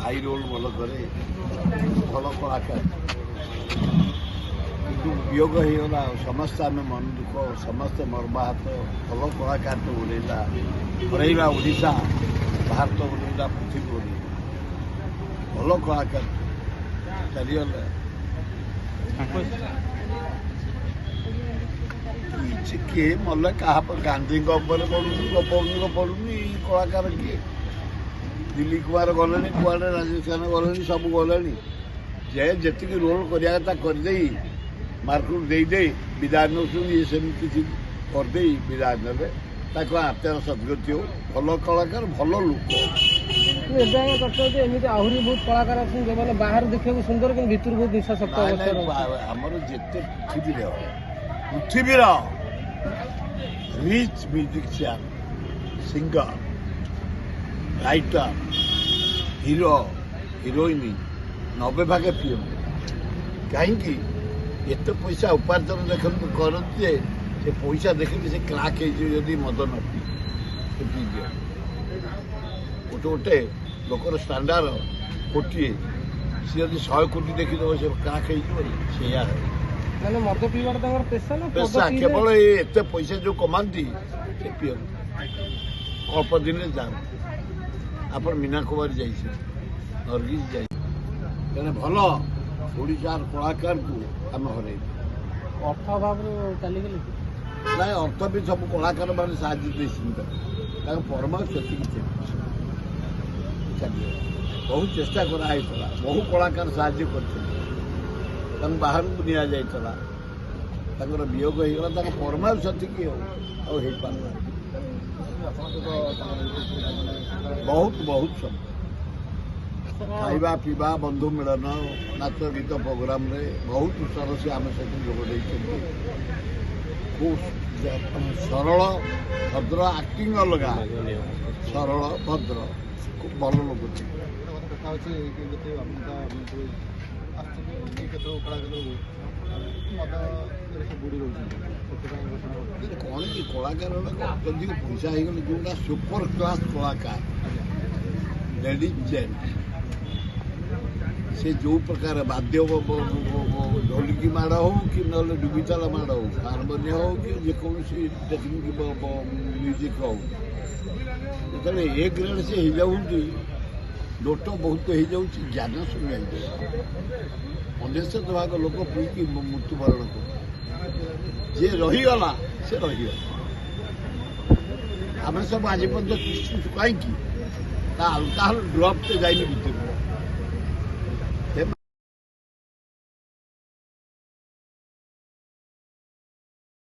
ଭାଇ ରୋଲ୍ ଭଲ କରେ, ଭଲ କଳାକାର। କିନ୍ତୁ ବିୟୋଗ ହେଇଗଲା। ସମସ୍ତେ ଆମେ ମନ ଦୁଃଖ, ସମସ୍ତେ ମର୍ମାହତ। ଭଲ କଳାକାରଟେ ଉଡ଼େଇଲା, ହରେଇବା ଓଡ଼ିଶା, ଭାରତ ଉଡ଼େଇଲା, ପୃଥିବୀ ଉଡ଼େଇଲା। ଭଲ କଳାକାର ଚାଲିଗଲା। ତାଙ୍କ କିଛି କିଏ ମଲେ କାହା ଗାନ୍ଧୀଙ୍କ ଉପରେ ପଡ଼ୁନି, ଗୋପବନ୍ଧୁଙ୍କ ପଡ଼ୁନି, ଏଇ କଳାକାର କିଏ? ଦିଲ୍ଲୀପ କୁମାର ଗଲେଣି କୁଆଡ଼େ, ରାଜେଶ ଖାନା ଗଲେଣି, ସବୁ ଗଲେଣି। ଯେ ଯେତିକି ରୋଲ୍ କରିବା କଥା କରିଦେଇ, ମାର୍କରୁ ଦେଇଦେଇ ବିଦାୟ ନେଉଛନ୍ତି। ଇଏ ସେମିତି କିଛି କରିଦେଇ ବିଦାୟ ନେବେ। ତାଙ୍କ ଆତ୍ମାର ସଦ୍ଗତି ହଉ। ଭଲ କଳାକାର, ଭଲ ଲୋକ। କିନ୍ତୁ ଏବେ ଆଜ୍ଞା ଚର୍ଚ୍ଚା ହେଉଛି, ଏମିତି ଆହୁରି ବହୁତ କଳାକାର ଅଛନ୍ତି, ଯେଉଁମାନେ ବାହାରୁ ଦେଖିବାକୁ ସୁନ୍ଦର କିନ୍ତୁ ଭିତରୁ ବହୁତ ନିଶାସକ୍ତ ନାଇଁ ଅବସ୍ଥାରେ ନାଇଁ ରହୁଛନ୍ତି। ଆମର ଯେତେ ପୃଥିବୀର rich musician, singer, writer, hero, heroine 90 ଭାଗେ ପିଅନ୍ତି। କାହିଁକି ଏତେ ପଇସା ଉପାର୍ଜନ ଦେଖନ୍ତୁ କରନ୍ତି ଯେ ସେ ପଇସା ଦେଖିଲେ ସେ କ୍ରାକ୍ ହେଇଯିବ। ଯଦି ମଦ ନ ପିଇ ସେ ପିଇ ଦିଅନ୍ତି। ଗୋଟେ ଗୋଟେ ଲୋକର ଷ୍ଟାଣ୍ଡାର୍ଡ କୋଟିଏ, ସିଏ ଯଦି 100 କୋଟି ଦେଖିଦେବ, ସେ କ୍ରାକ୍ ହେଇଯିବନି? ସେଇଆ ହେବ। ମାନେ ମଦ ପିଇବାଟା ତାଙ୍କର ପେସା ନା ମଦ ପେସା ପିଇଲେ କେବଳ ଏଇ ଏତେ ପଇସା ଯୋଉ କମାନ୍ତି, ସେ ପିଅନ୍ତି, ଅଳ୍ପ ଦିନରେ ଯାଆନ୍ତି। ଆପଣ ମୀନା କୁମାରୀ ଯାଇଛନ୍ତି, ନର୍ଗିସ୍ ଯାଇଛନ୍ତି। ଜଣେ ଭଲ ଓଡ଼ିଶାର କଳାକାରକୁ ଆମେ ହରେଇଲୁ। ଅର୍ଥ ଅଭାବରୁ ଚାଲିଗଲେ କି? ନାଇଁ, ଅର୍ଥ ବି ସବୁ କଳାକାରମାନେ ସାହାଯ୍ୟ ଦେଇଛନ୍ତି ତାକୁ। ତାଙ୍କ ପରମାୟୁ ସେତିକି ଥିଲା, ଚାଲିଗଲା। ବହୁତ ଚେଷ୍ଟା କରାହେଇଥିଲା, ବହୁ କଳାକାର ସାହାଯ୍ୟ କରିଥିଲେ, ତାଙ୍କୁ ବାହାରକୁ ନିଆଯାଇଥିଲା। ତାଙ୍କର ବିୟୋଗ ହେଇଗଲା। ତାଙ୍କ ପରମାୟୁ ସେତିକି ଆଉ ହେଇପାରିଲା। ବହୁତ ବହୁତ ସବୁ ଖାଇବା ପିଇବା, ବନ୍ଧୁ ମିଳନ, ନାଚ ଗୀତ ପ୍ରୋଗ୍ରାମରେ ବହୁତ ଥର ସେ ଆମ ସହିତ ଯୋଗ ଦେଇଛନ୍ତି। ଖୁବ୍ ସରଳ, ଭଦ୍ର। ଆକ୍ଟିଂ ଅଲଗା, ସରଳ, ଭଦ୍ର, ଖୁବ୍ ଭଲ ଲୋକ ଥିଲେ। ଗୋଟେ କଥା ଅଛି କି ଯେତେ ଅଭିନେତା ଅଭିନେତ୍ରୀ ଆସୁଛନ୍ତି କି କେତେକ କଳାକାର ମଦରେ ସେ ବୁଡ଼ି ରହୁଛନ୍ତି, ସେଥିପାଇଁ ଘଟଣା ଘଟୁଛି। କ'ଣ କି କଳାକାର ଗୁଡ଼ାକ ଅତ୍ୟଧିକ ପଇସା ହେଇଗଲେ, ଯେଉଁଟା ସୁପର କ୍ଲାସ୍ କଳାକାର, ଲେଡ଼ିଜ୍ ଜେଣ୍ଟ, ସେ ଯେଉଁ ପ୍ରକାର ବାଦ୍ୟ ଢୋଲିକି ମାଡ଼ ହଉ କି ନହେଲେ ଡୁବିତାଳ ମାଡ଼ ହଉ, ହାରମୋନିୟମ ହଉ କି ଯେକୌଣସି ଟେକ୍ନିକ୍ ମ୍ୟୁଜିକ୍ ହଉ, ଯେତେବେଳେ ଏ ଗ୍ରେଡ୍ ସେ ହେଇଯାଉଛନ୍ତି, ଲୋଟ ବହୁତ ହେଇଯାଉଛି, ଜ୍ଞାନ ଶୂନ୍ୟ ହେଇଯାଉଛି। 99 ଭାଗ ଲୋକ ପିଇକି ମୃତ୍ୟୁବରଣ କରୁଛନ୍ତି। ଯିଏ ରହିଗଲା, ସେ ରହିଗଲା। ଆମେ ସବୁ ଆଜି ପର୍ଯ୍ୟନ୍ତ ତିଷ୍ଠିଛୁ କାହିଁକି? ତା ଆଲକାହଲ ଡ୍ରପ୍ଟେ ଯାଇନି ଭିତରକୁ।